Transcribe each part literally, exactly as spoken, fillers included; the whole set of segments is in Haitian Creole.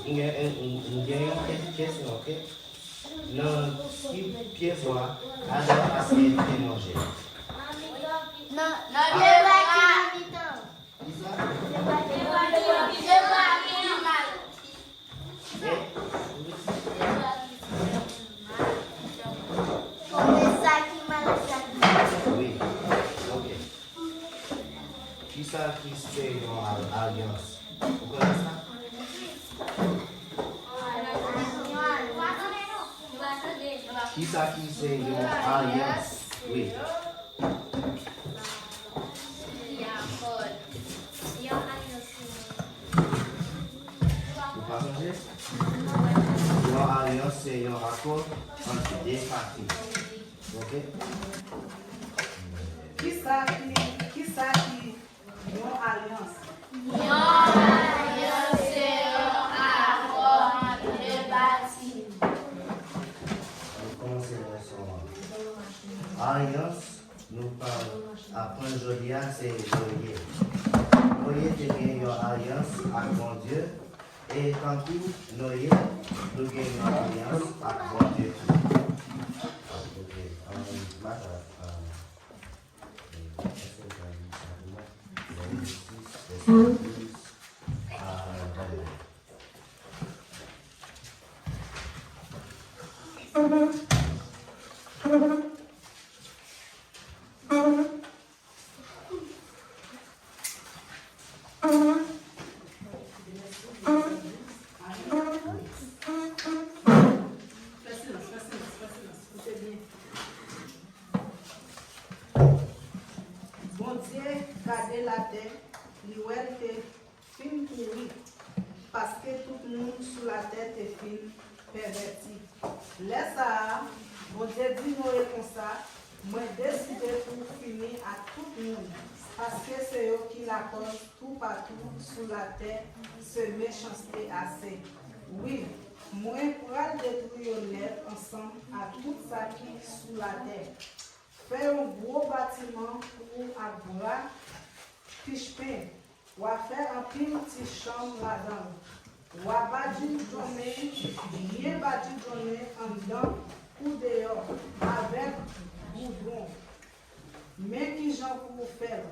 M gen, m, m gen yon kè-, kesyon, oke? Nan ki pye bwa Adan ak Èv te manje? Nan, nan pye bwa ki nan mitan. Kisa? Pye bwa ki nan mitan. Konnen sa ki mal ak sa ki bon. Wi. Oke. Kisa ki se yon al-, alyans? Ou konnen sa? Kisa ki se yon alyans? Wi. Ou pa sonje? Yon alyans se yon akò ant de pati. Oke? Kisa ki, kisa ki yon alyans? Yon alyans se yon akò ant de pati. Nou kòmanse leson an. Alyans nou pral aprann jodi a se Noye. Noye te gen yon alyans ak Bondye, e tankou Noye, nou gen yon alyans ak Bondye tou. Ok, um, matant, um, èske w ka li sa pou mwen? Noye sis, vèsè douz a vennde. Fè silans, fè silans, fè silans. Koute byen. Bondye gade latè, li wè l te fin pouri, paske tout moun sou latè te fin pèvèti. Lè sa a, Bondye di Noye konsa, mwen deside pou fini ak tout moun, paske se yo ki lakòz toupatou sou latè se mechanste ase. Wi, mwen pral detwi yo nèt ansanm ak tout sa ki sou latè. Fè yon gwo batiman pou ou ak bwa pichpen. W a fè anpil ti chanm ladan l. W a badjidjonnen, byen badjidjonnen anndan kou deyò, avèk goudwon. Men kijan pou w fè l.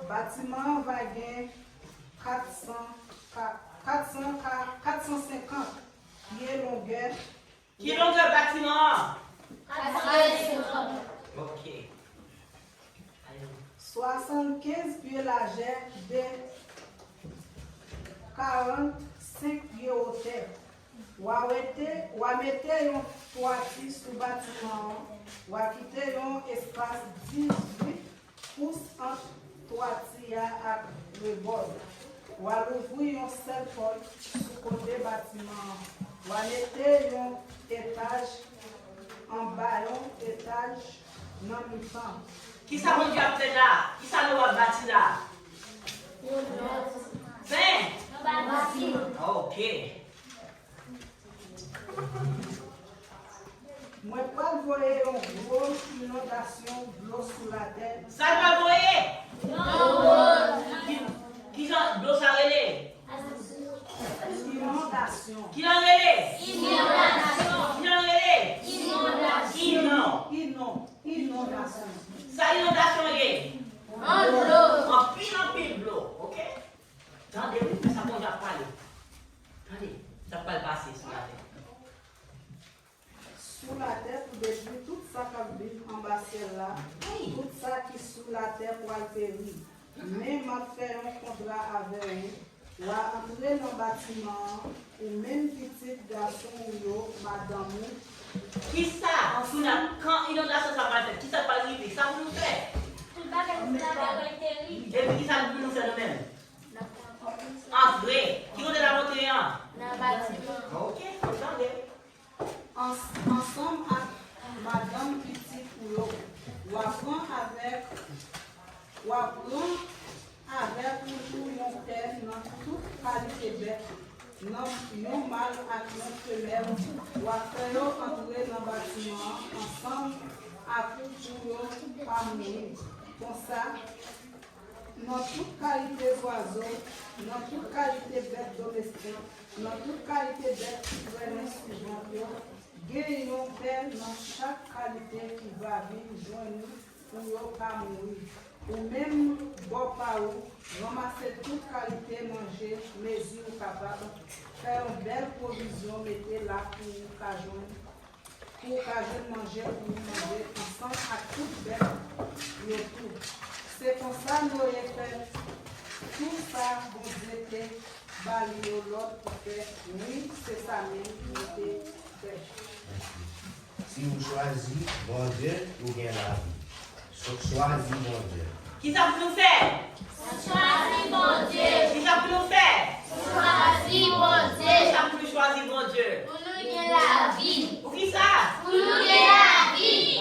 Batiman an va gen kat san ka, kat san ka, kat san senkant pye longè. Ki longè batiman an? Kat san senkant. Ok. Swasannkenz pye lajè, de karannsenk pye wotè. W a wete, w a mete yon twati sou batiman an, w a kite yon espas dizuit pous ant twati a ak rebò l. W a louvri yon sèl pòt sou kote batiman an. W a mete yon etaj anba yon etaj nan mitan. Kisa Bondye ap fè la? Kisa Noye ap bati la? Fen? Bati. Ok. Mwen pral voye yon gwo inondasyon dlo sou latè. Sa l pral voye? Ki, ki jan dlo sa rele? Inondasyon. Ki jan rele? Inondasyon. Ki jan rele? Inondasyon. Inon. Inon. Inondasyon. Sa inondasyon ye? Yon dlo. Anpil, anpil dlo. Ok? Tande, wi, men sa Bondye ap pale. Tande, sa k pral pase sou latè. Sou latè pou detwi tout sa k ap viv anba syèl la, wi, tout sa ki sou latè pral peri. Men m ap fè yon kontra avè ou, w a antre nan batiman an, ou menm pitit gason ou yo, madanm ou. Kisa? Ansanm. Kounye a, kan inondasyon sa pral fèt, kisa k pral rive? Sa pou nou fè? Tout bagay sou latè pral peri. Epi kisa pou nou fè nou menm? Antre. Ki kote n ap antre an? Nan batiman. Ok, tande. Ans-, ansanm ak madanm pitit ou yo, w a pran avèk, w a pran avèk ou tou yon pè nan tout kalite bèt, nan yon mal ak yon femèl, w a fè yo antre nan batiman an ansanm ak ou pou yo pa mouri. Konsa, nan tout kalite zwazo, Nan tout kalite bèt domestik, nan tout kalite bèt ki trennen sou vant yo, gen yon pè nan chak kalite ki va vin jwenn ou pou yo pa mouri. Ou menm, bò pa ou, ranmase tout kalite manje mezi ou kapab, fè yon bèl pwovizyon mete la pou ou ka jwenn pou w ka jwenn manje pou w manje ansanm ak tout bèt yo tou. Se konsa Noye fè tou sa Bondye te ba li yo lòd pou fè. Wi, se sa menm yo te fè. Si ou chwazi Bondye, ou gen lavi. Chwazi Bondye. Kisa pou nou fè? Chwazi Bondye. Kisa pou nou fè? Chwazi Bondye. Kisa pou nou chwazi Bondye? Pou nou gen lavi. Pou kisa? Pou nou gen lavi.